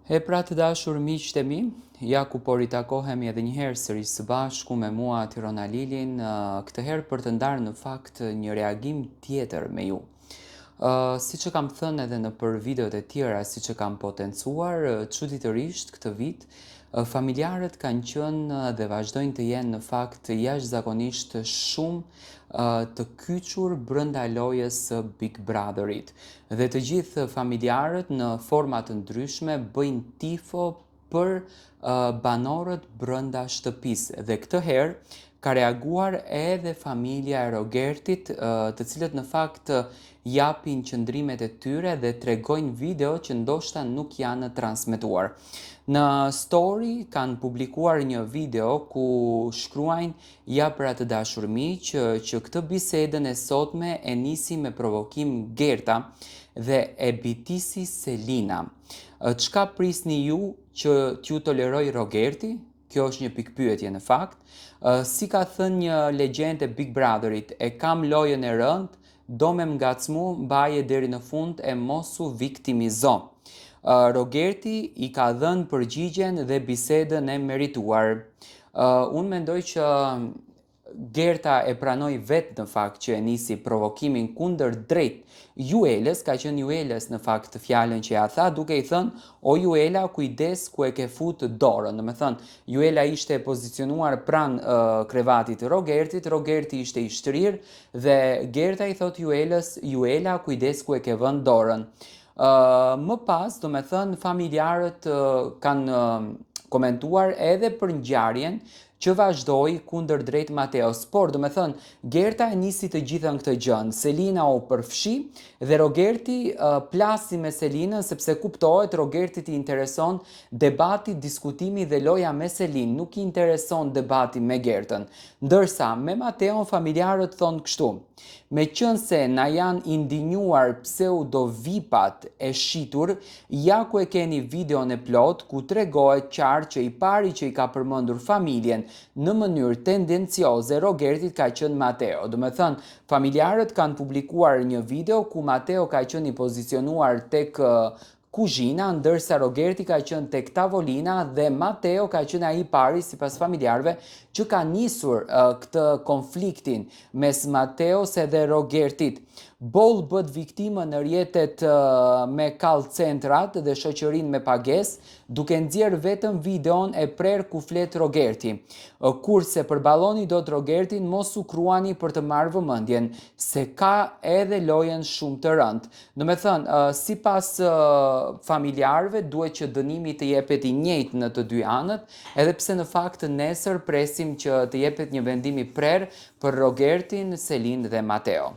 E pra të dashur miqtë e mi, ja ku po ritakohemi edhe një herë sërish së bashku me mua Tiron Alilin, këtë herë për të ndarë në fakt një reagim tjetër me ju. Siç e kam thënë edhe nëpër videot e tjera, siç e kam potencuar, çuditërisht këtë vit, familjarët kanë qenë dhe vazhdojnë të jenë në fakt jashtëzakonisht shumë të kyçur brenda lojës së Big Brotherit. Dhe të gjithë familjarët në forma të ndryshme bëjnë tifo për banorët brenda shtëpisë. Dhe këtë herë ka reaguar edhe familja e Rogertit, të cilët në fakt japin qëndrimet e tyre dhe tregojnë video që ndoshta nuk janë transmetuar. Në story kanë publikuar një video ku shkruajnë Ja pra të dashur miq, që këtë bisedën e sotme e nisi me provokim Gerta dhe e bitisi Selina. Çka prisni ju që t'ju tolerojë Rogerti? Kjo është një pikëpyetje në fakt. Si ka thënë një legjendë e Big Brotherit, e kam lojën e rëndë, do me m'ngacmu, mbaje deri në fund e mos u viktimizo. Rogerti i ka dhënë përgjigjen dhe bisedën e merituar. Unë mendoj që Gerta e pranoi vetë në fakt që e nisi provokimin kundërdrejt Juelës, ka qenë Juelës në fakt fjalën që ja tha, duke i thënë, o Juela, kujdes ku e ke fut dorën. Domethënë, Juela ishte e pozicionuar pranë uh, krevatit të Rogertit, Rogerti ishte i shtrirë dhe Gerta i thotë Juelës, Juela, kujdes ku e ke vënë dorën. Uh, më pas, domethënë, familjarët uh, kanë uh, komentuar edhe për ngjarjen që vazhdoi kundërdrejt Mateos. Por, domethënë, Gerta e nisi të gjithën këtë gjënë. Selina u përfshi dhe Rogerti uh, plasi me Selinën sepse kuptohet Rogertit i intereson debati, diskutimi dhe loja me Selinë, nuk i intereson debati me Gertën. Ndërsa me Mateon familjarët thonë kështu. Meqenëse na janë indinjuar pseudo-vipat e shitur, ja ku e keni videon e plotë ku tregohet qartë që i pari që i ka përmendur familjen në mënyrë tendencioze Rogertit ka qenë Mateo. Domethënë, familjarët kanë publikuar një video ku Mateo ka qenë i pozicionuar tek kuzhina, ndërsa Rogerti ka qenë tek tavolina dhe Mateo ka qenë ai i pari sipas familjarëve që ka nisur uh, këtë konfliktin mes Mateos edhe Rogertit. Boll bëtë viktimën në rrjetet uh, me call centrat dhe shoqërinë me pagesë, duke nxjerrë vetëm videon e prerë ku flet Rogerti. Uh, kur s'e përballoni dot Rogertin, mos u kruani për të marrë vëmendjen, se ka edhe lojën shumë të rëndë. Domethënë, sipas familjarëve duhet që dënimi të jepet i njëjtë në të dy anët, edhe pse në fakt nesër presim që të jepet një vendim i prerë për Rogertin, Selin dhe Mateo.